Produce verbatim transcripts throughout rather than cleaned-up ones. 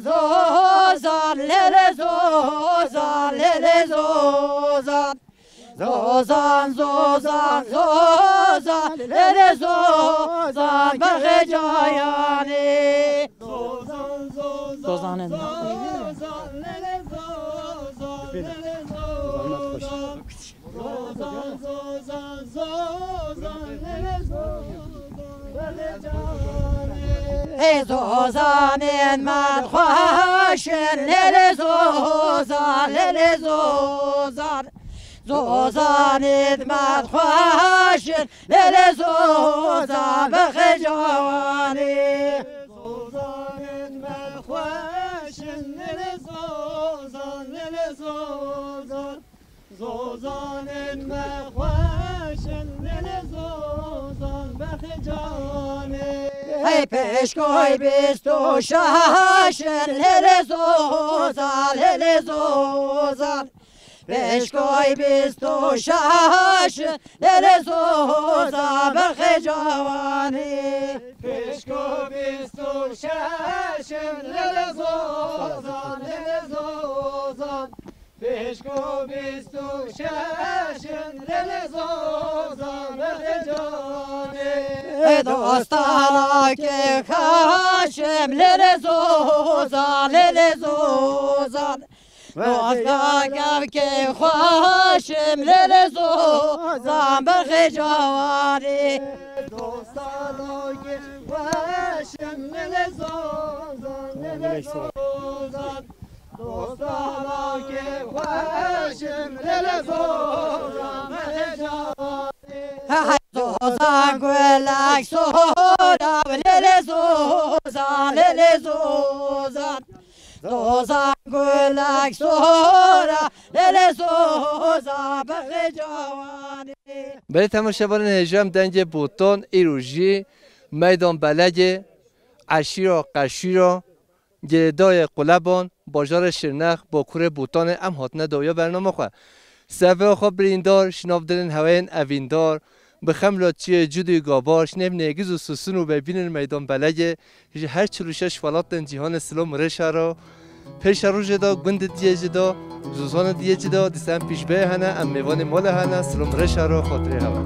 Zozan, lele zozan, lele zozan. Zozan, zozan, zozan, lele zozan, bexê cayanê. Zozan, zozan, Zozanên me. Zozan, lele zozan, lele zozan. Zozan, zozan, zozan, lele zozan, bexê cayanê. Ê zozanên me xweş in, lele zozan, lele zozan. Zozanên me xweş in, lele zozan, bexê cayanê. Zozanên me xweş in, lele zozan, lele zozan. Zozanên me xweş in, lele zozan, bexê cayanê. Hey pêşkoy bîst û şeş in, lele zozan, lele zozan. Pêşkoy bîst û şeş in, lele zozan, bexê cayanê. Pêşko bîst û şeş in, lele zozan, lele zozan. Pêşko bîst û şeş in, lele zozan, bexê cayanê. Ê dostana kê xweş im, lele zozan, lele zozan. Dosta kevkê xweş im, lele zozan, bexê cayanê. Dostana kê xweş im, lele zozan, lele zozan. Dostana kê xweş im, lele zozan, bexê cayanê. Hey zozan gulek sora, lele zozan, lele zozan. Zozan gulek sora, lele zozan, bexê cayanê. Belê temaşevanên hêja, em dengê Botan îro jî meydan Belegê, eşîra Qeşîra, girêdayê Quleban, bajarê Şirnex, bakurê Botanê em hatine dawiya bernama xwe. Sevê xwe birîndar, şinav dilên heweyên evîndar, bi xemla çiyê cud û gabar, şinêv nêgiz û susun û bêbînin meydan Belegê, ji her çil û şeş welatên cîhanê silam û rêşa re. Pêşerojê de gundê diyê jî de, zozanê diyê jî de, dîsa em pîşbeyê hene, em mêvanê mala hene, silam rêşa re, xatirê hewe.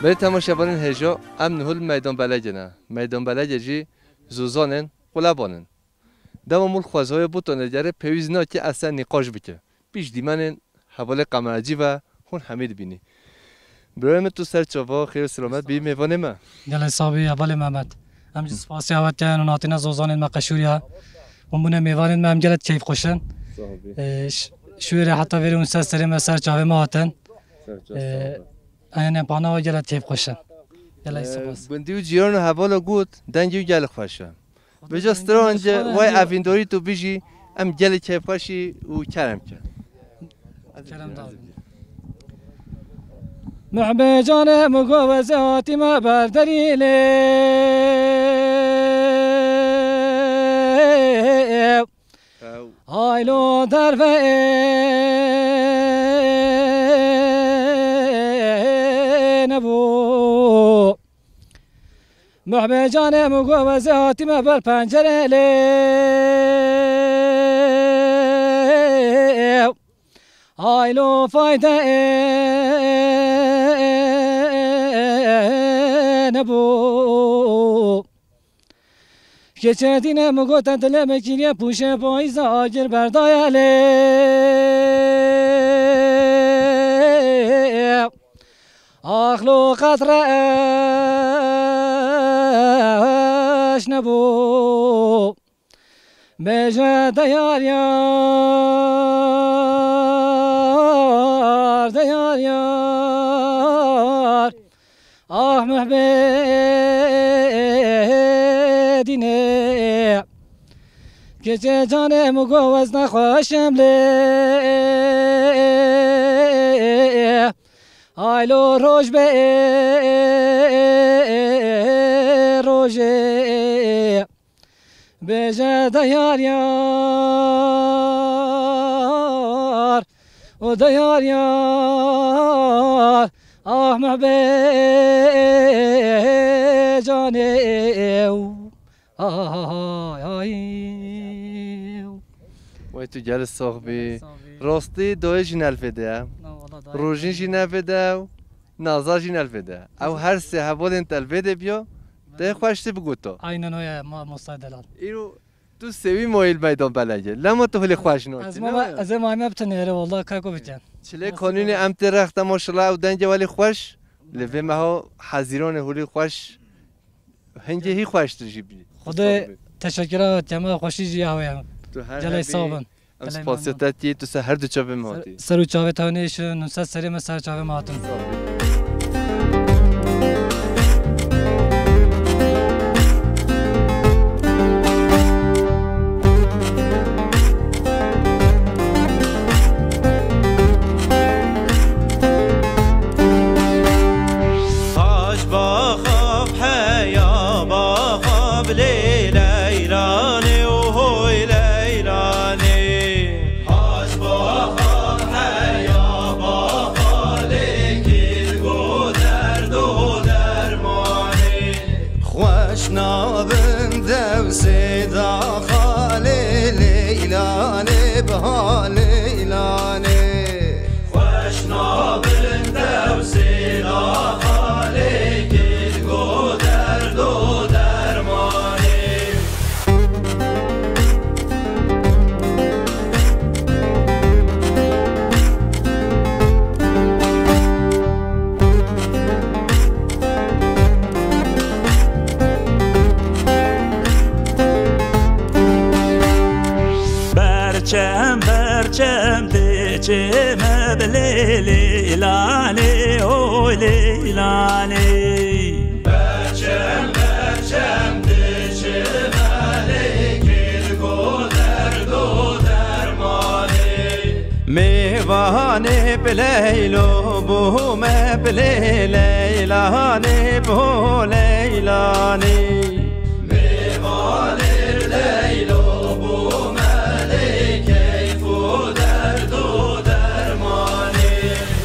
Belê temaşevanên hêja, em niho li Meydan Belegê ne. Meydan Belegê jî zozanên Quleban in. Dema mûl xwezayê Botanê digere pêwîst nake ez te nîqaş bike. Pişt dîmenên hevalê kameracî ve hûn hemî dibînî. Birayê min, tu ser çava, xêr û selamet bî mêvanê me. Gelek sax bî hevalê Mehmet. Em jî spasiya we dikin, hûn hatine zozanên me Qeşûriya. Hûn bûne mêvanên me, em gelek keyfxweş in. Sax bî. Ee, ş-, şûrê heta vêrê hûn ser serê me, ser çavê me hatin. Ser çav, ee, sax bî. Aynen, pana we gelek keyfxweş in. Gelek, ee, spas. Gundî û cîran û hevala got, dengê wî gelek xweş e. Vêca stran de vay evîndarî tu bijî, em gelê keyfxweşî û kerem ke. Kerem dawî. Muhbê canê min go ve zê hatîme ber derîlê. Ew. Haylo derve nebû. Muhbê canê min go ve zê hatîme ber pencerê lê. Haylo fayde nebû. Keçê dîne min gote dilê min kiriye pûşê payîza agir berdaye lê. Axlo qet reş nebû. Bêje de yar yar, de yar yar. Ah mehbê dînê. Keçê canê min go ez nexweşim lê. Aylo roj be rojê. Bêje de yar yar, o de yar yar, ah mehbê canê. Ay, ay. Wey tu gelî sox bî. Sox bî. Rostî doyê jî nelvê de ye. Na, wala dayê. Rojîn jî nelvê de ye û Naza jî nelvê de ye. Ew her sê hevalên te li vê de biyo, te xweş tê bigoto. Aynen o ye, ma-, Musa Delal. Îro tu sêwî moyî li meydan belengê. Lema tu hilê xweş notî, ez ne mama, mi? Ez ê mayme bitinêre, wala kako bitin. Çilê kanûnê em tê rexte maşallah ew dengê welî xweş. Li vê meha hezîranê holî xweş. Hingê hî xweştir jî bî. Xwedê teşekkira te me xweşî jî ya we. Tu her Gelê hebî, sağ bin. Em spasiya te dikî, tu ser her du çavê me hatî. Ser û çavê te nêşin, nûsa serê me ser çavê me hatin. Hac baxab heya baxab lê leylanê û hoy leylanê. Hac baxab heya baxab lê kil go derdo dermanê. Xweş nabin dewsê daxalê leylanê biha leylanê. Xweş nabin dewsê daxalê kil go derdo dermanê. Berçem berçem diçime bilê leylanê, oy leylanê. Berçem berçem diçime lê kil go derdo dermanê. Mêvanê bi leylo bûme bilê leylanê bo leylanê. Mêvanê bi leylo bûme lê keyf û derdo dermanê.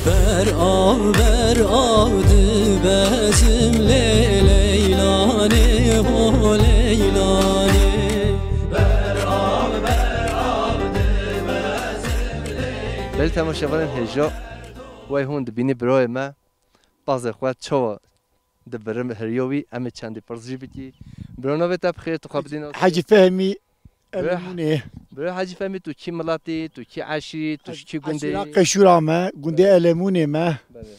Ber av ber av dibezim lê leylanê ho leylanê. Ber av ber av dibezim lê. Belê temaşevanên hêja, wey hûn dibînî birayê me, bazê xwe çawa dibirim heriya wî, em ê çendî pirs jî bikî. Bira navê te bi xêr, tu xwe bidî nas. Hecî Fehmî. Bira, Elemûnê. Bira Hecî Fehmî, tu kî miletî, tu kî eşîrî, tu ji kî gundê? Eşîra Qeşûra me, gundê Elemûnê me. Belê.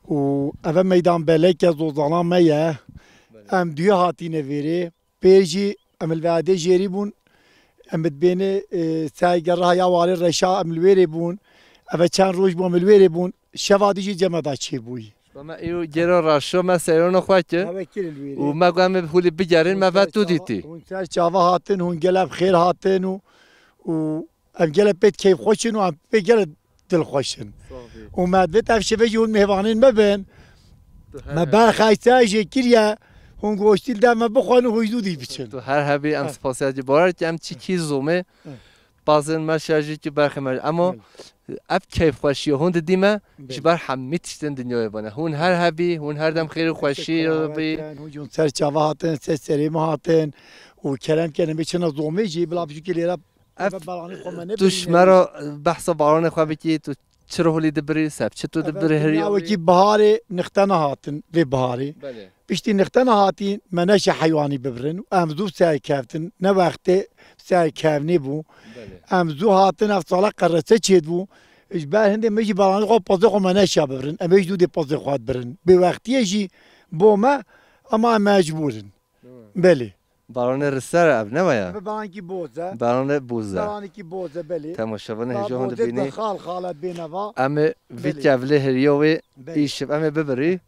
Û eve meydan beleke zozana me ye. Belê. Em duyê hatîne vêrê. Pêr jî em li vê adê jêrî bûn. Em bi dibêne, e, serge reha ya warê reşa em li wêrê bûn. Eve çend roj bû em li wêrê bûn. Şeva dî jî cemeda çêbûyî. Ba me îro gêra raşo me seyrona xwe kir. Eve kir li wêrê. Û me got em ê bi holî bigerin, me ve tu dîtî. Hûn ser çava hatin, hûn gelek xêr hatin û, û em gelek pêt keyfxweş in û em pê gelek dilxweş in. Sağ ol. Û me divêt ev şeve jî hûn mêvanên me bin. Me berxay ser jê kiriye, hûn goştî li dev me bixwin û hûn ji dû dî biçin. Tu her hebî, em spasiya cî bawer ki em çi kî zomê. Bazên me şer jî ki berxê me. Ema ev keyfxweşiya hûn didî me ji ber hemî tiştên dinyayê bane. Hûn her hebî, hûn her dem xêr û xweşî bî. Hûn jî hûn ser çava hatin, ser serê me hatin û kerem kin em ê çina zomê jî bila biçûkê lêre. Ev tu ji me re behsa baranê xwe bikî, tu çi rohlî dibirî, ser çi tu dibirî heriya wî? Wekî biharê nixte nehatin, vê biharê. Belê. Piştî nixte nehatî me neşe heywanî bibirin û em zû ser keftin, ne wextê ser kevnê bû. Belê. Em zû hatin, ev sala qerreçe çêdibû. Ji ber hindê me jî baranê xwe pozê xwe me neşa bibirin. Em ê ji dûdê pozê xwe dibirin. Bê wextiyê jî bo me, ema em mecbûr in. Belê. Baranê riser ev ne waya? Bi barankî boz e. Baranê boz e. Baranekî boz e, belê. Temaşevanê hêja hûn dibînî. Xal xal e bêneva. Em ê vî kevlê heriya wê îşiv em ê bibirî.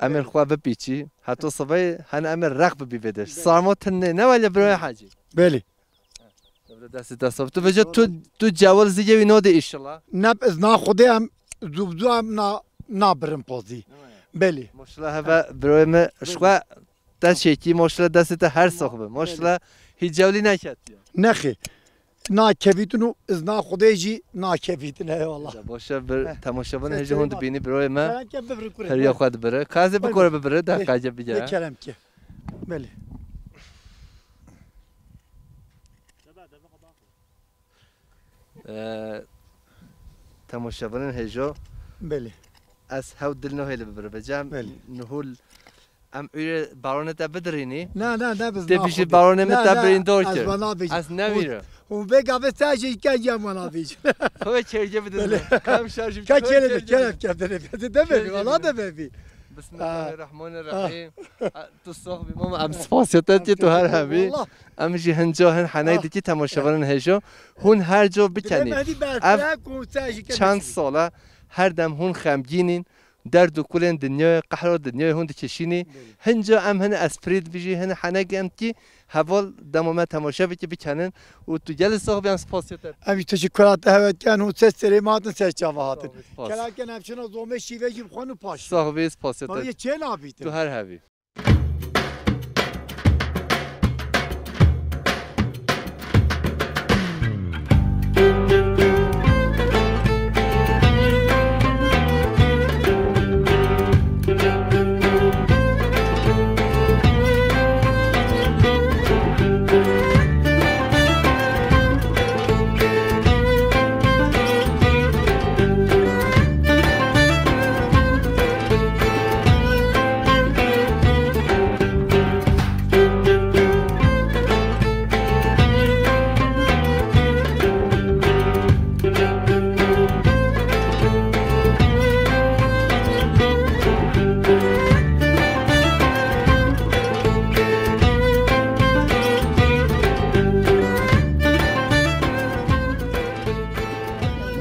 Em ê xwe bipîçî. Heto sibê hene em ê req bibî vê de. Sarma tinê ne waya birayê Hecî? Belê. Destê te saf. Tu vêca tu, tu cewal zîgê wî nodê îşillah. Ne bi izna Xwedê em zû bi zû em na, nabirin pozî. Belê. Maşallah heve birayê me ji xwe te çêkî, maşallah destê te her sax be. Maşallah hîç cewlî neketiye. Nexê. Nakevîtin û izna Xwedê jî nakevîtin, eyvallah. Başa bir temaşevanê hêja hûn dibînî birayê me. Kerem ke bibire kurê. Heriya xwe dibire. Ka ez ê bikore bibire, deqace bigere. Kerem ke. Belê. Ee, temaşevanên hêja. Belê. Ez hew dil nahêle bibire. Vêca em Belê. Nuhul em ûrê baronê te bidirînî. Na, na, ne biz Tê na bişî Xwedê. Baronê min te birîndor kir. Ez vana bêjim. Ez nevîre. Hûn vê gavê te jî ke ya mana bêjim. Xwe kerge bidin. Belê. Kam şarjim. Ka kere de, kere ke de, de, de, de, valla de, de. Bismillahirrahmanirrahim. Tu sox bî mama, em spasiya te dikî tu her hebî. Em jî hin ca hin henek dikî temaşevanên hêja. Hûn her ca bikenî. Ev çend sal e her dem hûn xemgîn in, derd û kulên dinyayê, qehra dinyayê hûn dikişînî. Hin ca em hin esprî dibijî, hin henek em dikî heval dema me temaşe bikî bikenin û tu gelê sox bî em spasiya te. Em jî teşekkûra te hewe dikin û ser serê me hatin, ser çava hatin. Spas. Kelaken em çina zomê şîve jî bixwin û paş. Sox bî, spasiya te. Bavê çê nabîtin. Tu her hebî.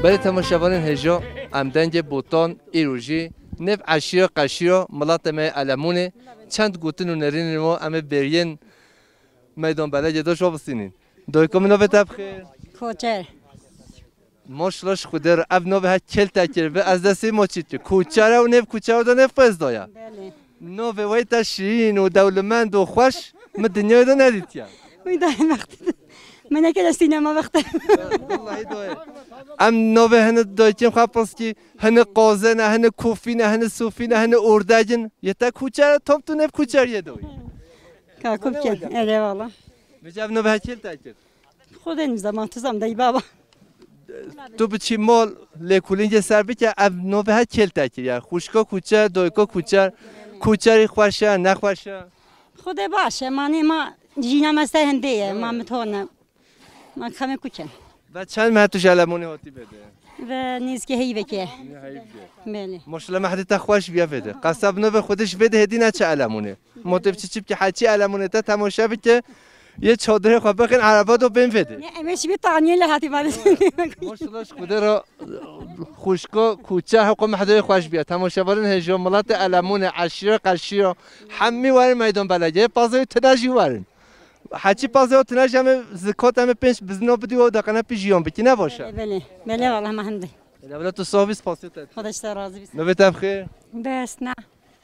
Belê temaşevanên hêja, em dengê Botan, îro jî nêv eşîra qeşîra miletê me yê Elemûnê, çend gotin û nerînên wan em ê bêriyên meydan belediye de ji wan bistînin. Dayika min, navê te bi xêr? Koçer. Maşallah ji Xwedê re ev navê he kêl te kir, bi ez destê ma çît kir. Koçer e û nêv koçer de nêv pez da ye. Belê. Navê wey te şîrîn û dewlemend û xweş min dinyayê de nedîtiye. Wî dayê wextê. Min neke de sînema wextê. Wellahî dayê. Em navê hene dayikên xwe pirs kî, hene qazê ne, hene kofî ne, hene sofî ne, hene ordegin. Yê te koçer e, top tu nêv koçer yê dayî. Ka ku bikin, erê wala. Vêca ev navê he kêl te kir. Xwedê nizam, tu zam dey baba. Tu biçî mal, lêkolîngê ser bike, ev navê he kêl te kir. Yani xwişka koçer, dayika koçer, koçerî xweş e, nexweş e? Xwedê baş e, manê ma jîna me ser hindê ye, ma mitone. Ma xemê kuçe. Ve çend meh tu ji Elemonê hatî vê de? Ve nêzîkê heyvekê. Belê. Maşallah mehdê te xweş biye vê de. Qesab navê Xwedê ji vê de hêdî neçe Elemonê. Ma tu biçî çi bikî, heçî Elemonê te temaşe bike. Yê çadirê xwe bixin, ereba do bên vê de. Ne, em ê şibî taniyê lê hatî maalesef. Maşallah ji Xwedê re xwişka koçer hewqa mehdê xweş biye. Temaşevanên hêja, miletê Elemonê, eşîra qeşîra, hemî werin meydan belediye. Pazê tine jî werin. Heçî pazê tine jî em ê zikat em ê pênc bizno bidî û deqene pî jiyan bikî, ne baş e? Belê, belê, belê, wala me hindê. Lewla tu sox bî, spasiyê te. Xwedê ji te razî bî. Navê te bi xêr? Besna.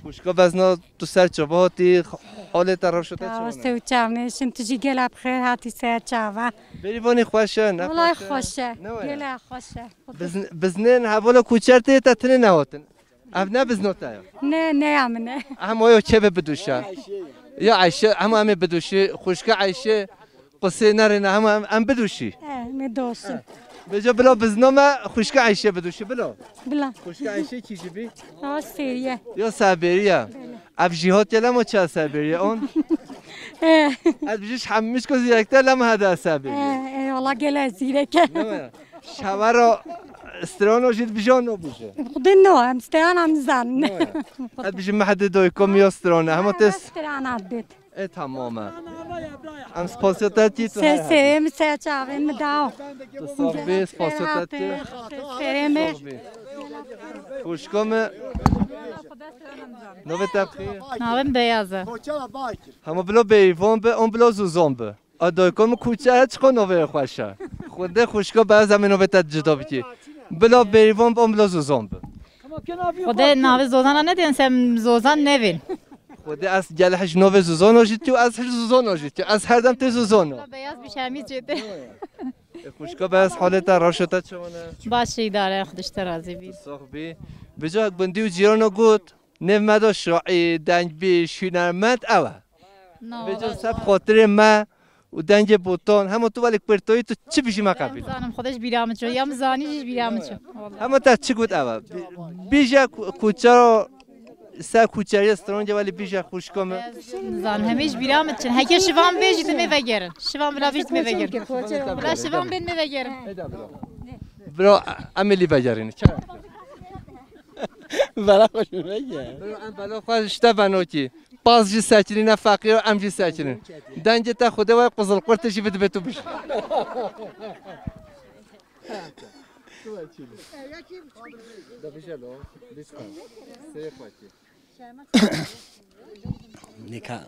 Xwişka Bezna, tu ser çava hatî, halê te, rewşa te çawa ne? Rastê û çav ne, şim tu jî gela bi xêr hatî ser çava. Bêrîvanî xweş e, ne xweş e? Wala xweş e. Ne were? Gela xweş e. Bizn-, biznên hevala koçer tê te tinê nehatin. Ev ne bizno te ye? Ne, ne ya min e. Hema yo çê ve biduşe. Ya Eyşe, hema em ê biduşî, xwişka Eyşe, qusê nerê ne, hema em, em biduşî. E, me dostum. Vêca bila bizna me xwişka Eyşe bidûşî bila. Bila. Xwişka Eyşe kî jî bî? Aa, Seriye. Ya Sebêriye. Ev jî hatiye lema çi Sebêriye on? Ee, Ez bijî ji hemî mişko zîrektir lema hede Sebêriye. ee, ee, valla gele zîreke. Şevera strano jî dibijî no bû jî. Xudin no, em steyan em zan. Ez bijî mehedê doykom ya strano. Hema te Strana dit. E tamam e. Em spasiya te tî tu Se her hebî. Serê mi ser çavê mi daw. Tu sax bî, spasiya te tî. Serê mi. Xwişka me. Navê te xî. Navê min Beyaz e. Hema bilo bêyîvan bi, on bilo zûzon bi. A doykom kuçe çiqo navê xweş e. Xwedê xwişka Beyaz em ê navê te cida bikî. Bilo bêyîvan bi, on bilo zûzon bi. Xwedê navê Zozana nedên sem Zozan nevên. Xwedê ez gel hij navê zûzono jî tî, ez hij zûzono jî tî. Ez her dem tê zûzono. Beyaz bir şey mi çete. E, xwişka Beyaz halê te, rewşa te çawan e? Baş idare, Xwedê ji te razî bî. Sax bî. Vêca gundî û cîrano got, nêv me de şaîr, dengbîş, hunermend ew e. No. Vêca seb xatirê me û dengê botan, hema tu welê kurtoyî tu çi bijî me qebîl. Zanim Xwedê ji bîra min ço. Ya min zanî jî ji bîra min ço. Vallahi. Hema te çi got ew e? Bi-, Bîje ku-, kuçero, ser kuçeriye strongê welê bîje xwişka me. Zanim hemê ji bîra min çin. Heke şivan bê jî dimê vegerin. Şivan bila bê jî dimê vegerin. Bila şivan bên me vegerin. Bro, em ê lî vegerîn. Çawa? Bela xweş min vege. Bro, em bela xwe ji te venokî. Paz jî sekirîne feqîr, em jî sekirin. Dengê te Xwedê we qizilqurtê jî bidibê tu bijî. Nika.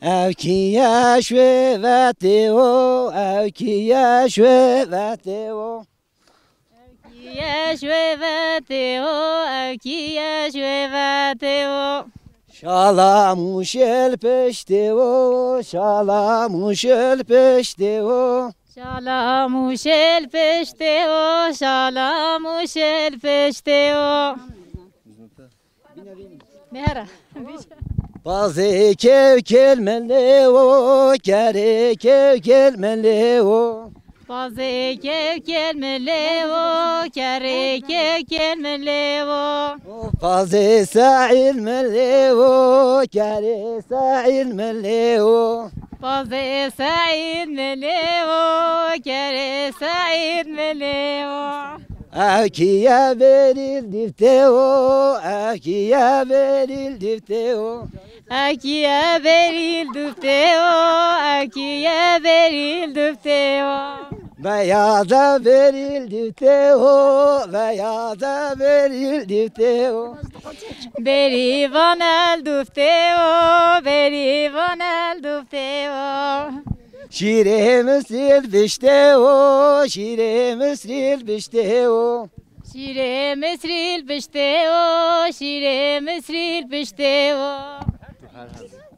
Ev kî ye ji wê vetê o, ev kî ye ji wê vetê o. Kî ye ji wê vetê o, ev kî ye ji wê vetê o. Şala mûşê li piştê o, şala mûşê li piştê o. Şala mûşê li piştê o, şala mûşê li piştê o. Nehera. Pazê kevkêl min lê o, kerê kevkêl min lê o. Pazê kevkêl min lê o, kerê kevkêl min lê o. Pazê seîl min lê o, kerê seîl min lê o. Pazê seîl min lê o, kerê seîl min lê o. Ev kî ye berî li dîv tê o, ev kî ye berî li dîv tê o. Ev kî ye berî li dûv tê o, ev kî ye berî li dûv tê o. Veya de berî li dîv tê o, veya de berî li dîv tê o. Berî van el dûv tê o, berî van el dûv tê o. Şîrê Misrî li biştê o, şîrê Misrî li biştê o. Şîrê Misrî li biştê o, şîrê Misrî li biştê o.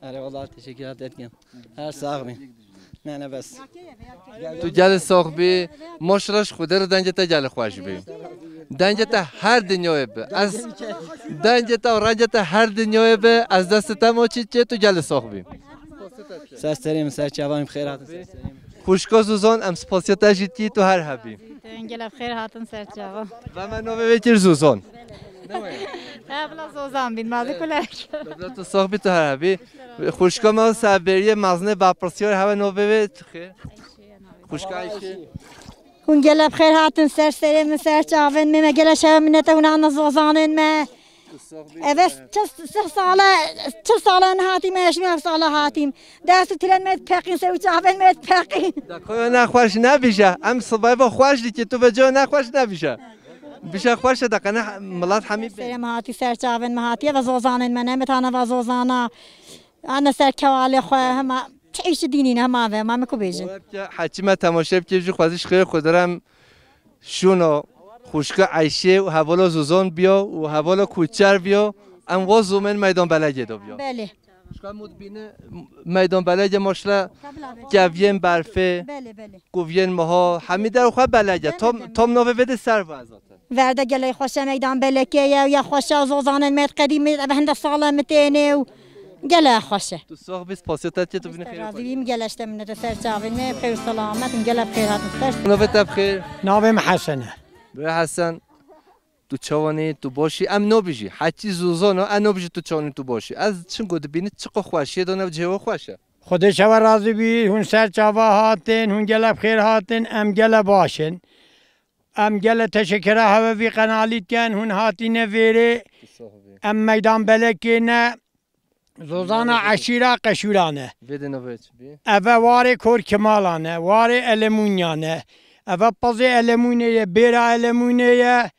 Erê, vallahi teşekkür ederim. Her sağ olun. Ne ne bes. Tu gelê sax bî, maşallah ji Xwedê re dengê te gelê xweş bî. Dengê te her dinyayê bi. Ez dengê te û rengê te her dinyayê bi. Ez destê te moçî çê tu gelê sax bî. Ser serê min, ser çavan, bi xêr hatin ser serê min. Xwişka Zozan, em spasiya te jî dikî, tu her hebî. Gelê bi xêr hatin ser çava. Ve me navê wê kir Zozan. He bila Zozan bîn, mazî kulek. Bila tu sax bî, tu her hebî. Xwişka me Sebêriye, mezine berpirsiyar hewe navê wê tu xê. Xwişka Eyşe. Hûn gelê bi xêr hatin ser serê min, ser çavên min, me gelê şeve minete hûn ana Zozanên me. Eve çil sale, çil sale nehatîm, ez ji me ev sale hatîm. Dest û tilên me dipeqîn, ser û çavên me dipeqîn. Deqoya nexweş nebîje, em sibayê xweş dikî, tu vêca nexweş nebîje. Bîje xweş e, deqe ne milet hemî bê. Serê me hatî, ser çavên me hatî, eve Zozanên me, ne me tane va Zozana. Ana ser kevalê xwe, hema çi îşi dînî ne, hema ve, hema me ku bêjin. Heçî me temaşe bikir, jî xwezî ji xêrê Xwedê re em şûno xwişka Eyşê û hevala Zozan biya û hevala Kuçer biya, em wa zomên meydan belegê de biya. Belê. Şka mut bîne meydan belegê maşle keviyên berfê, Belê, belê. kuviyên meha, hemî der xwe belege. Tam, tam navê vê de ser ve zaten. Verde gelê xweşe meydan belekê ye, ya xweşe Zozanên me qedîmî, eve hinde sale mi têne û Gele xweş e. Tu sax bî, spasiya te diçe, tu bînî xêr û xweş. Razî bîm, gele ji te minete, ser çavên me, bi xêr û selamet in, gele bi xêr hatin ser. Navê te bi xêr? Navê min Hesen e. Birê Hesen, tu çawan î, tu baş î? Em nabijî, heçî zozan e, em nabijî tu çawan î, tu baş î. Ez çinko dibînî çiqo xweşiyê dane, cihê we xweş e. Xwedê ji we razî bî, hûn ser çava hatin, hûn gele bi xêr hatin, em gele baş in. Em gele teşekera hewe vî qenalî dikin, hûn hatîne vêrê. Tu sax bî. Em Meydan Belekê ne, zozana eşîra Qeşûran e. Vê de navê çi bî? Eve warê Kor Kimalan e, warê Elemûnyan e. Eve pezê Elemûnê ye, bêra Elemûnê ye.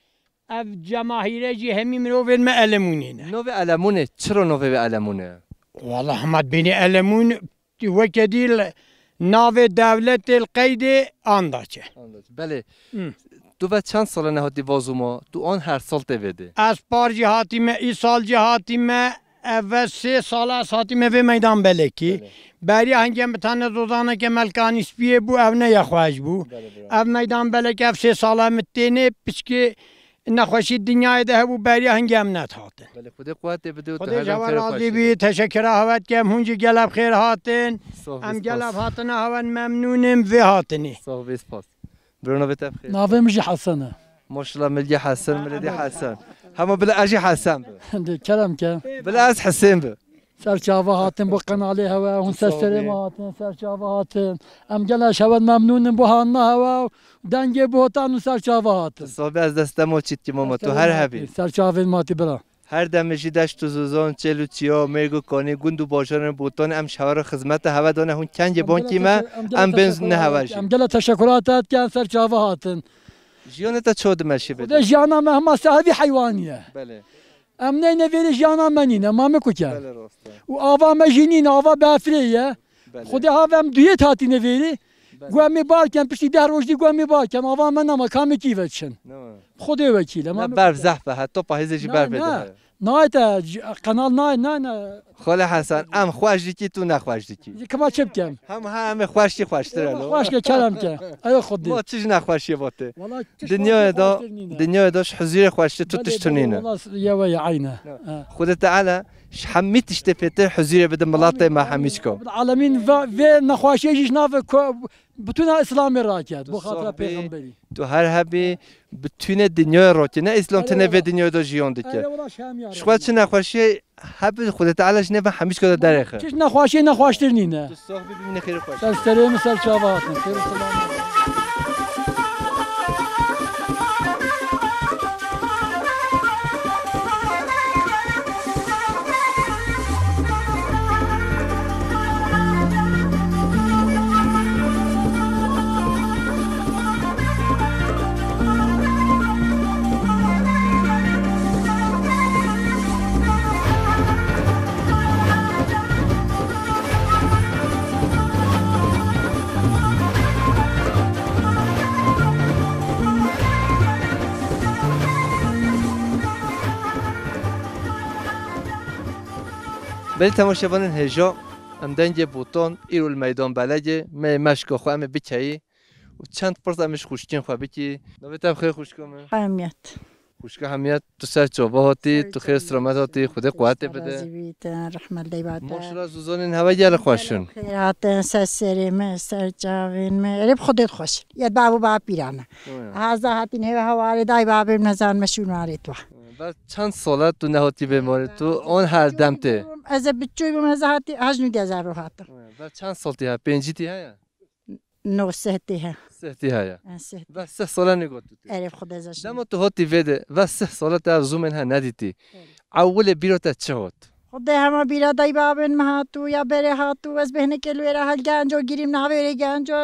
Ev cemahîre jî hemî mirovên me Elemûnê ne. Navê Elemûnê, çira navê wê Elemûnê ye? Wala hema dibênî Elemûn, weke dî li navê dewletê li qeydê anda çi. Anladım. Belê. Hı. Tu ve çend sal e nehatî va zû ma? Tu an her sal tê vê de? Ez par jî hatîme, îsal jî hatîme. Ev ve sê sal e ez hatîme vê Meydan Belekî. Belê. Beriya hingê em bi tane zozaneke melkanî spiyê bû, ev ne yexweş bû. Belê, bira. Ev Meydan Belek ev sê sal e min tênê, piçkê nexweşî dinyayê de hebû, beriya hingê em nedihatin. Belê, Xwedê quwetê bide û tu Xwedê her ji dem we xêr û razî xweşî bî, bide. Teşekkira hewe dikim, hûn jî gelek xêr hatin. Sağ ol, spas. Em gelek hatina hewe, memnûnim vê hatinê. Sağ ol, spas. Bro, navê te bi xêr? Navê min jî Hesen e. Maşallah, milgê Hesen, miledê Hesen. Hema bila ez jî Hesen bi. De kerem ke. Bila ez Hesên bi. Ser çava hatin bo qenalê hewe, hûn ser serê me hatin, ser çava hatin. Em gelek ji hewe memnûn in bo hanina hewe û dengê bo tan û ser çava hatin. Sabe ez destemo çît ki mama, tu her hebî. Ser çavên matî bira. Her demê jî deşt û zozan, çêl û çiya, mêrg û kanî, gund û bajarên Botan em ji hewe re xizmeta hewe dane, hûn kengê bankî me, em bên ne hewe jî. Em gelek teşekkura te dikin, ser çava hatin. Jiyanê te çawa dimeşî bide? Xwedê jiyana me hema sahibî heywanî ye. Belê. Em neyne vêrê jiyana me nîne, ma me ku ke. Belê, rast e. Û ava me jî nîne, ava befrê ye. Belê. Xwedê ha em duyê hatîne vêrê. Belê. Gu em ê bar ken, piştî deh roj dî gu em ê bar ken, ava me nema, ka me kî ve diçin. Nema. Xwedê wekîl e, ma me berf zehf e, heta pahîzê jî berfê dihe. Nayê te, qenal nayê, ne, ne. Xwele Hesen, em xweş dikî, tu nexweş dikî. Kima çi bikem? Hem ha em ê xweş kî xweştir e lo. Xweş ke, kerem ke. Ey Xwedê. Ma çi ji nexweşiyê vatê? Dinyayê de, dinyayê de ji huzûrê xweştir tu tişt nîne. Wala yewe ye, eyne. Xwedê Teala ji hemî tiştê fêtir huzûrê bide miletê me hemî çiko. Alemîn ve, vê nexweşiyê jî ji nav ko-, Bitûna Îslamê raket, bo xatira Pêxemberî. Tu her hebî, bitûnê dinyayê rokî, ne Îslam tine vê dinyayê de jiyan dike. Ji xwe çi nexweşiyê hebî, Xwedê Teala ji nêve hemî çika de derêxe. Çi nexweşiyê nexweştir nîne. Tu sax bî, bimîne xêr û xweş. Ser serê min, ser çava hatin. Xêr û selamet. Belê temaşevanên hêja, em dengê Botan, îro li Meydan Belegê, me yê meşka xwe em ê bikeyî û çend pirs em ê ji xwişkên xwe bikî. Navê te bi xêr xwişka min? Hamiyet. Xwişka Hamiyet, tu ser çava hatî, tu xêr selamet hatî, Xwedê quwetê bide. Razî bî te, rehmet lê bate. Maşallah, zozanên hewe gelek xweş in. Xêr hatin, ser serê me, ser çavên me. Erê bi Xwedê xweş in. Yê bav û bapîran e. Oya. Haza hatîn hêve hewarê dayê babê min, nezan me şûn warê tu. Ve çend sal e tu nehatî vê marê tu, an her dem tê? Ez ê biçûk bûm, ez hatî hej nû dezar ro hatim. Ve çend sal tê he? Pêncî tê heye? No, seh tê he. Seh tê heye. En seh. Ve seh sal e nêgo tu tê? Erê, Xwedê ze. Dema tu hatî vê de, ve seh sal e te ev zûmên he nedîtî. Erê. Ewilê bîra te çi hat? Xwedê hema bîra dayê babên me hatû, ya berê hatû, ez bêhnekê li wêra hel genco girîm, navê wêrê genco,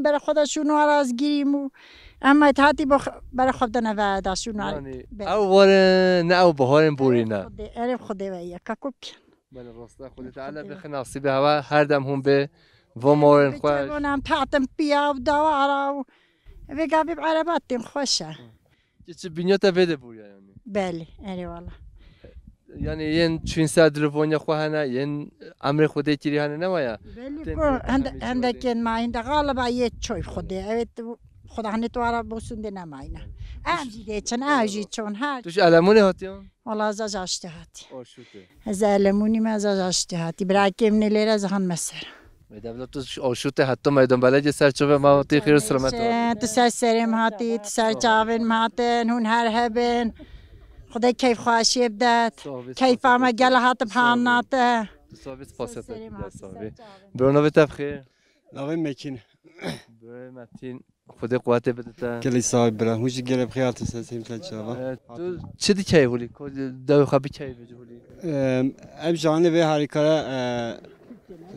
berê xwe de şûn wara ez girîm û em mayt hatî bo x-, berê xwe bidene ve da şûn wara. Yanî, ew war e, ne ew baharên borî ne. Erê Xwedê, erê Xwedê ve ye, ka ku bikî. Belê, rast e, Xwedê Teala bixin nasîbê hewa, her dem hûn bê, vo morên xweş. Em tatim piya û dawara û vê gavê bi erebat tên xweş e. Çi, çi bîniya te vê de bûriya yanî? Belê, erê wala. Yanî yên çûn ser dilivaniya xwe hene, yên emrê Xwedê kirî hene, ne waya? Belê ku hende-, hendekên ma hinde galiba yê çoy Xwedê. Evet, Xudanê tu ara bosun de nemayne. Em jî dê çin, em jî çon her. Tu ji Elemunê hatiyan? Wala ez aştê hatî. Aşûtê. Ez Elemunî me, ez aştê hatî. Birakê min ê lêre ez han me ser. Ê devlet tu ji Aşûtê heta meydan belediye ser çavê me hatî xêr û selamet hatî. Tu ser serê min hatî, tu ser çavên min hatin, hûn her hebin. Xwedê keyf xweşiyê bidet. Keyfa me gel hatib hanate. Tu sabî spasiyet. Bro navê te bi xêr? Navê Mekin. Bro Metin. Xwedê quwetê bide te. Gelek sağ ol bira. Hûn jî gelek bi xêr hatin, ser serê min çava. E, tu çi dikey hûlî? Ko dewê xwe bikey bi hûlî? Em, em ji anê vê harîkara, e,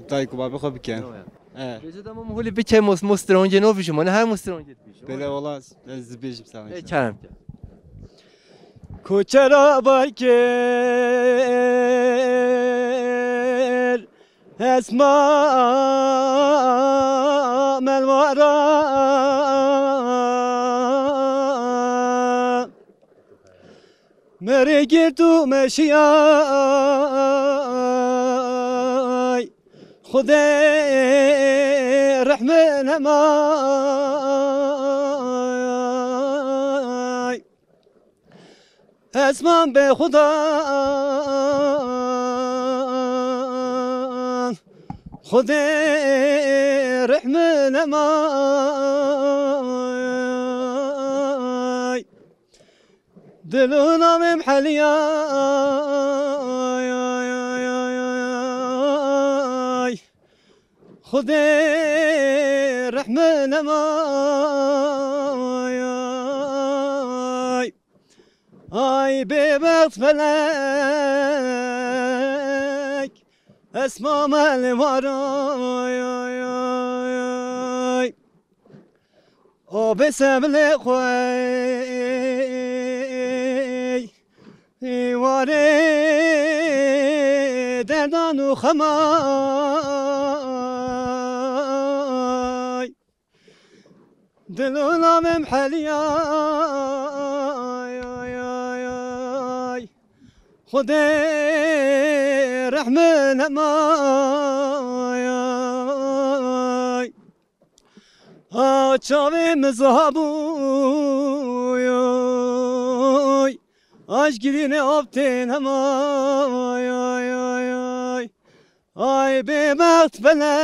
dayik û babê xwe bikin. E. Bêje dema min hûlî bikey mos, mos strongê navî ji min, her mos strongê dibîje. Bele wala ez dibêjim sana. E, kerem ke. Koçera bar kir. Esma melwara merê gird û meşiyay. Xwedê rehme nemay. Esman be xudan, Xwedê rehme nemay. Dil û navê min heliyay, ay, ay, ay, ay, ay. Xwedê rehme nemay. Ay bêbext felek, esma me li war ay, ay, ay, ay. O bê sevilê xwe, warê derdan û xemay. Dil û navê min heliyay, ay, ay, ay. Xwedê rehme nemay, ay. A çavê min zabûy, ay. Aj girînê av tê nemay, ay, ay, ay. Ay bêbext felek,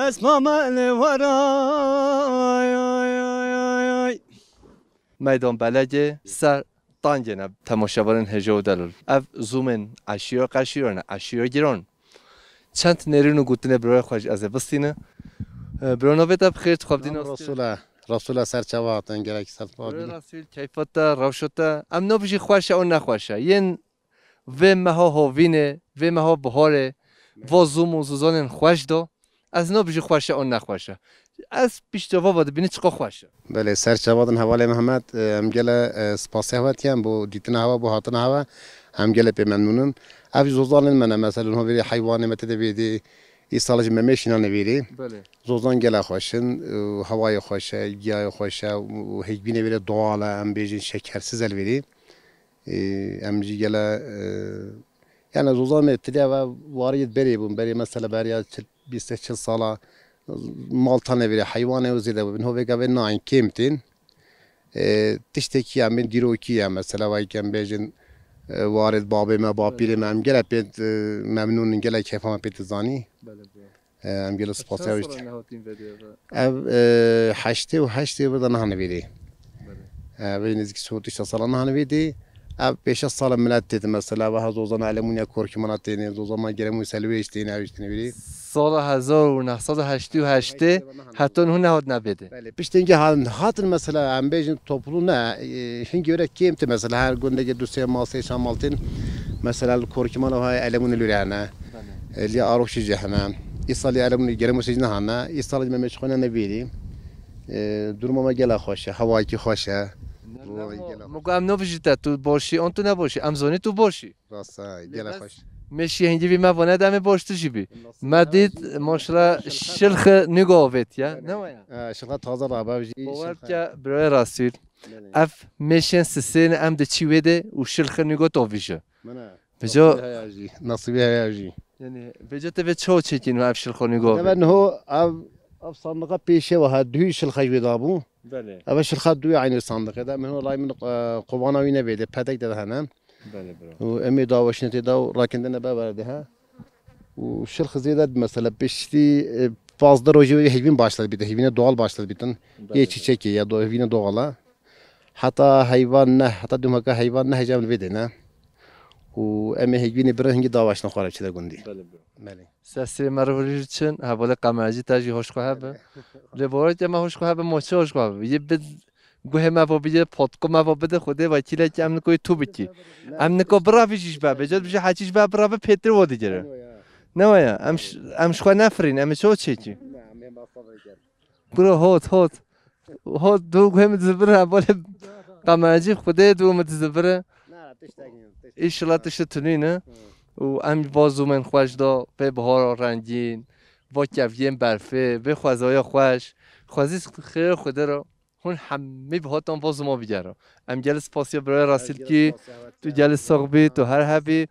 esma me li war ay, ay, ay, ay, ay. Meydan Belege ser tangê ne temaşevanên hêja û delal. Ev zûmên eşîra qeşîra ne, eşîra giran. Çend nêrîn û gotinê birayê xwe ji ez ê bistîne. E, bira navê te bi xêr, tu xwe bidî nas. Resûla, Resûla ser çava hatin, gelek ser xwe bidî. Resûl, keyfa te, rewşa te, em nabijî xweş e û nexweş e. Yên vê meha hovînê, vê meha biharê, va zûm û zûzanên xweş da, ez nabijî xweş e û nexweş e. Ez pişta va va dibînî çiqa xweş e. Belê, ser çava din hevalê Mehmet, e, em gele, e, spasiya we dikin bo dîtina hewa, bo hatina hewa, em gele pê memnûn in. Ev zozanên me ne, mesela, ho vêrê heywanê me tê de vêdî, îsal jî me mêşînan ê vêrê. Belê. Zozan gele xweş in, e, hewayê xweş e, giyayê xweş e, û hêkbînê vêrê doğal e, em bêjin şekersiz e li vêrê. Ê, em jî gele, e, yani zozan me tiliya ve wariyê berê bûn. Berê mesela beriya çil, bîst çil sala mal tane vêrê heywanê û zêde bûn. Ho vêga vê nayên kêm tên. E, tiştekî em bên dîrokî ye. Mesela vay em bêjin, e, warê babê me, bapîrê me, em gele pê, e, memnûn in, gele keyfa me pê dizanî. Belê, belê. Em gelek spasiya wî. Çend sala nehatîn vê derê? Ev, e, heştê û heştê vê de nehane vêdê. Belê. E, vê nêzîkî sî û şeş sala nehane vêdê. Ev pêşe sala milet tê de mesela, ve ha zozana Elemûnya Korkimana têne, zozana Geremû Selwêş têne, ew jî têne vêdê. Sala hezar û neh sed û heştê û heştê heta niha nehatine vêdê. Belê. Piştî hingê han-, hatin mesela, em bêjin toplû ne, e, hingê were kêm tê mesela, her gundekê du sê mal, sê çar mal tên, mesela li Korkimana hay Elemûnê lûre hene. Belê. E, lê Arokşî jî hene. Îsal lê Elemûnê Geremûsê jî nehane. Îsal jî me mêşxane ne vêrî. E, duruma me gela xweş e, hewayekî xweş e. Ne, ne, Vay, mo-, gela xweş. Mugo em navijî te, tu boşî, an tu neboşî. Em zonî tu boşî. Rast e, gela xweş. Mêşî hingî vî me vane demê boş tu jî bî. Me dît, maşallah, şilxi nîgo avêt ya. Ne waya? E, şilxa taze rabe, jî. Bawer ke birayê Resûl. Belê. Ev mêşên sisên em de çî wê de û şilxi nîgo tovîje. Mene. Beco. Nasîbî heya jî. Nasîbî heya jî. Yani, beco te vê çawa çekîn ev şilxo nîgo? Deve niho ev Ev sandiqa pêşê ve ha, duhî şilxa ji wê dabû. Belê. Ev şilxa duyê eynî sandiqê de. Min holay min, e, qovana wî nevêde, pedek de hene. Belê bro. Û em ê daweşine tê de û rakindine be verde ha. Û şilx zêde mesela piştî, e, pazdeh rojê wê heyvîn başladı bîtin, heyvîne doğal başladı bîtin. Yê çiçekê ya do heyvîne doğal a. Heta heyvan ne, heta dumaka heyvan ne hecam vê de ne. Û em ê heyvînê birin hingî daweşine xwe re çi de gundî. Belê bro. Belê. Sesê me re virî çin, hevalê qemercî te jî hoş xwe hebe. Lê bawerê me hoş xwe hebe, moçe hoş xwe hebe. Yê bi guhê me bo bide, potqu me bo bide, Xwedê wekîlekî em nikoyê tu bikî. Em niko biravî jî ji be, bêje dibêje heçî ji be biravî pêtir wo digire. Ne waya, em ş- em ji xwe nefirîn, em ê ço çêkî. Kuro hot, hot. Hot, du guhê min dizibire, hevalê qemercî Xwedê du min dizibire. Îşillah tiştê tunî ne. Û em va zûmên xweş da, vê bihara rengîn, va keviyên berfê, vê xwezaya xweş. Xwezî xêr Xwedê re. Hûn hemî bi hatan va zûma bigera. Em gelî spasiya biraya Rasilkî, tu gelî sax bî, tu her hebî.